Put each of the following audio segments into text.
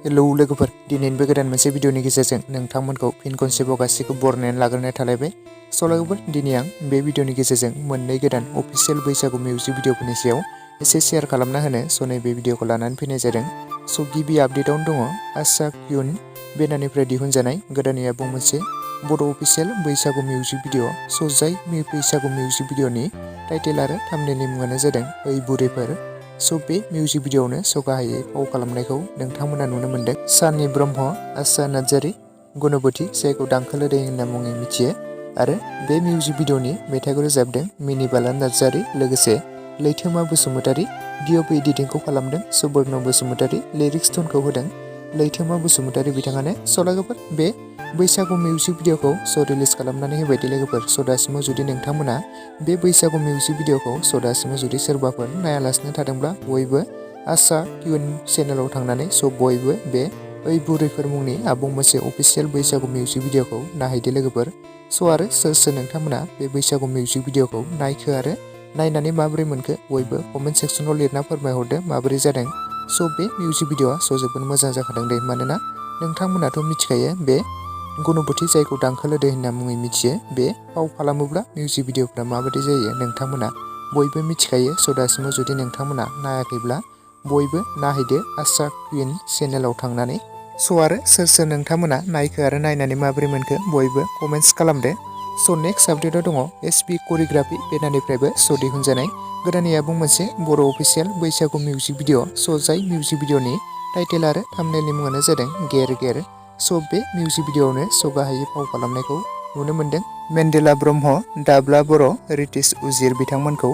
Hello लोगोफोर, दिनैनिबो गोदान मोनसे भिडिअनि गेजेरजों नोंथांमोनखौ फिन खनसेबाव गासैखौ बरायनानै लाग्रोनाय थालायबाय। स' लोगोफोर, दिनै आं बे भिडिअनि गेजेरजों मोननै गोदान अफिसियेल बैसागु मिउजिक भिडिअफोरनि सायाव एसे शेयार खालामना होनो स' नैबे भिडिअखौ लानानै फैनाय जादों। स' गिबि आपडेटआवनो दङ आशा क्युन बेनारनिफ्राय दिहुनजानाय गोदानै आबुं मोनसे बड' अफिसियेल बैसागु मिउजिक भिडिअ। स' जाय बैसागु मिउजिक भिडिअनि टाइटेल आरो थाम्बनेलनि मुङानो जादों ओइ बुरैफोर। स' बे मिउजिक भिडिअआवनो स' गाहायै फाव खालामनायखौ नोंथांमोना नुनो मोन्दों। सानि ब्रह्म, आशा नार्जारि, गुणबती जायखौ दांखो लोदौ होनना मुङै मिथियो, आरो बे मिउजिक भिडिअनि मेथाइखौ रोजाबदों मिनिबाला नार्जारि, लोगोसे लैथोमा बसुमतारी। डिअ'पि एडिटिंखौ खालामदों सुबर्ण बसुमतारी, लिरिक्स टनखौ होदों लैथोमा बसुमतारी बिथाङानो। स' लोगोफोर, बे बैसागु मिउजिक भिडिअखौ स' रिलिज खालामनानै होबाय दे लोगोफोर। स' दासिमाव जुदि नोंथांमोना बे बैसागु मिउजिक भिडिअखौ स' दासिमाव जुदि सोरबाफोर नायालासिनो थादोंब्ला बयबो आशा क्युन चेनेलाव थांनानै स' बयबो बे ओइ बुरैफोर मुंनि आबुं मोनसे अफिसियेल बैसागु मिउजिक भिडिअखौ नायहैदो लोगोफोर। स' आरो सोर सोर नोंथांमोना बे बैसागु मिउजिक भिडिअखौ नायखो आरो नायनानै माबोरै मोनखो बयबो कमेन्ट सेक्सनाव लिरना फोरमायहरदो माबोरै जादों। स' बे मिउजिक भिडिअआ स' जोबोद मोजां जाखादों दे, मानोना नोंथांमोनाथ' मिथिखायो बे गुणबती जायखौ दांखो लोदौ होनना मुङै मिथियो, बे फाव खालामोब्ला मिउजिक भिडिअफ्रा माबायदि जायो नोंथांमोना बयबो मिथिखायो। स' दासिमाव जुदि नोंथांमोना नायाखैब्ला बयबो नायहैदो आशा क्युन चेनेलाव थांनानै। स' आरो सोर सोर नोंथांमोना नायखो आरो नायनानै माबोरै मोनखो बयबो कमेन्ट्स खालामदो। स' नेक्स्ट आपडेटआव दङ एसबि करिय'ग्राफि बेनारनिफ्रायबो स' दिहुनजानाय गोदानै आबुं मोनसे बर' अफिसियेल बैसागु मिउजिक भिडिअ। स' जाय मिउजिक भिडिअनि टाइटेल आरो थाम्बनेलनि मुङानो जादों गेर गेर। स' बे मिउजिक भिडिअआवनो स' गाहायै फाव खालामनायखौ नुनो मोन्दों मेन्डेला ब्रह्म, दाब्ला बर', रितेश उजिर बिथांमोनखौ।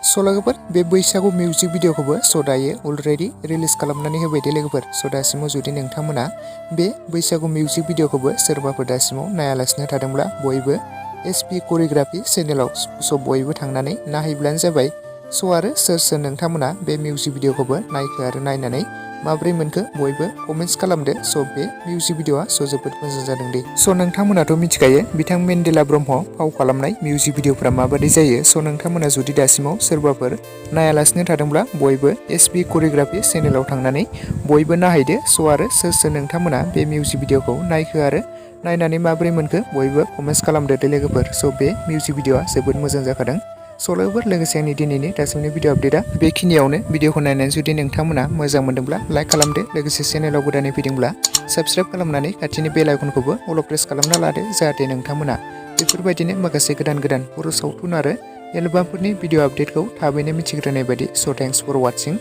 स' लोगोफोर, बे बैसागु मिउजिक भिडिअखौबो स' दायो अलरेडि रिलिज खालामनानै होबाय दे लोगोफोर। स' दासिमाव जुदि नोंथांमोना बे बैसागु मिउजिक भिडिअखौबो सोरबाफोर दासिमाव नायालासिनो थादोंब्ला बयबो एसबि करिय'ग्राफि चेनेलाव स' बयबो थांनानै नायहैब्लानो जाबाय। स' आरो सोर सोर नोंथांमोना बे मिउजिक भिडिअखौबो नायखो आरो नायनानै माबोरै मोनखो बयबो कमेन्ट्स खालामदो। स' बे मिउजिक भिडिअआ स' जोबोद मोजां जादों दे। स' नोंथांमोनाथ' मिथिखायो बिथां मेन्डेला ब्रह्म फाव खालामनाय मिउजिक भिडिअफ्रा माबायदि जायो। स' नोंथांमोना जुदि दासिमाव सोरबाफोर नायालासिनो थादोंब्ला बयबो एसबि करिय'ग्राफि चेनेलाव थांनानै बयबो नायहैदो। स' आरो सोर सोर नोंथांमोना बे मिउजिक भिडिअखौ नायखो आरो नायनानै माबोरै मोनखो बयबो कमेन्ट्स खालामदो दे लोगोफोर। स' बे मिउजिक भिडिअआ जोबोद मोजां जाखादों। स' लोगोफोर, लोगोसे आंनि दिनैनि दासिमनि भिडिअ आपडेटआ बेखिनियावनो। भिडिअखौ नायनानै जुदि नोंथांमोना मोजां मोनदोंब्ला लाइक खालामदो, लोगोसे चेनेलाव गोदानै फैदोंब्ला साबस्क्राइब खालामनानै खाथिनि बेल आइकनखौबो अल प्रेस खालामना लादो, जाहाथे नोंथांमोना बेफोरबायदिनो माखासे गोदान गोदान बर' सावथुन आरो एलबामफोरनि भिडिअ आपडेटखौ थाबैनो मिथिग्रोनाय बायदि। स' थेंक्स फर वाचिं।